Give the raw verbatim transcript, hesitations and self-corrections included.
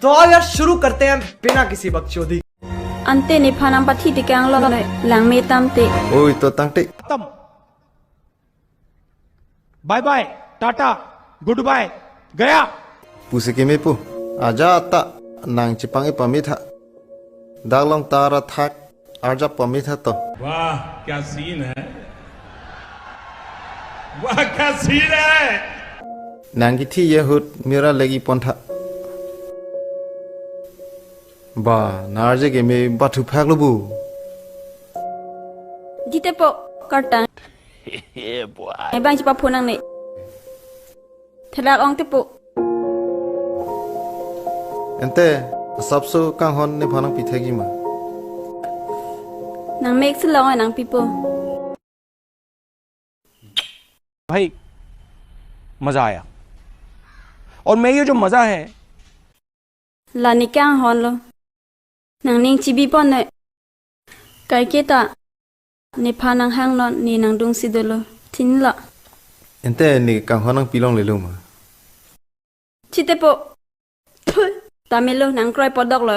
तो आओ यार, शुरू करते हैं बिना किसी बकचोदी। Ante nephan nangpathi tekang lo, langme tangte. Oi, to tangte. खत्म। Bye bye, tata, goodbye, गया। Pusi kemepo. Aja ta nang chepang-i pame tha. Dak long ta ra thak arjap pame tha to. वाह, क्या सीन है। वाह, क्या सीन है। Nang kithi ahut mera legi pon tha. Ba, nang arje keme ba thuphak lo bu. Ditepo, kartang. Ebang chepa phone nangne. Thelak ong tepo. Ante, asapso kanghon nephan nangpi thekji ma? Nangmek si long oi, nangpipo. भाई, मजा आया। और मैं ये जो मजा है, la ne kanghon lo. Nangning chibi pon noi. Kaike ta nephan nanghang non, ne nangdungsi dolo. Thin lo. Ante ne kanghon nangpi longle lo ma? Chitepo. Tame lo, nang kroi podok lo.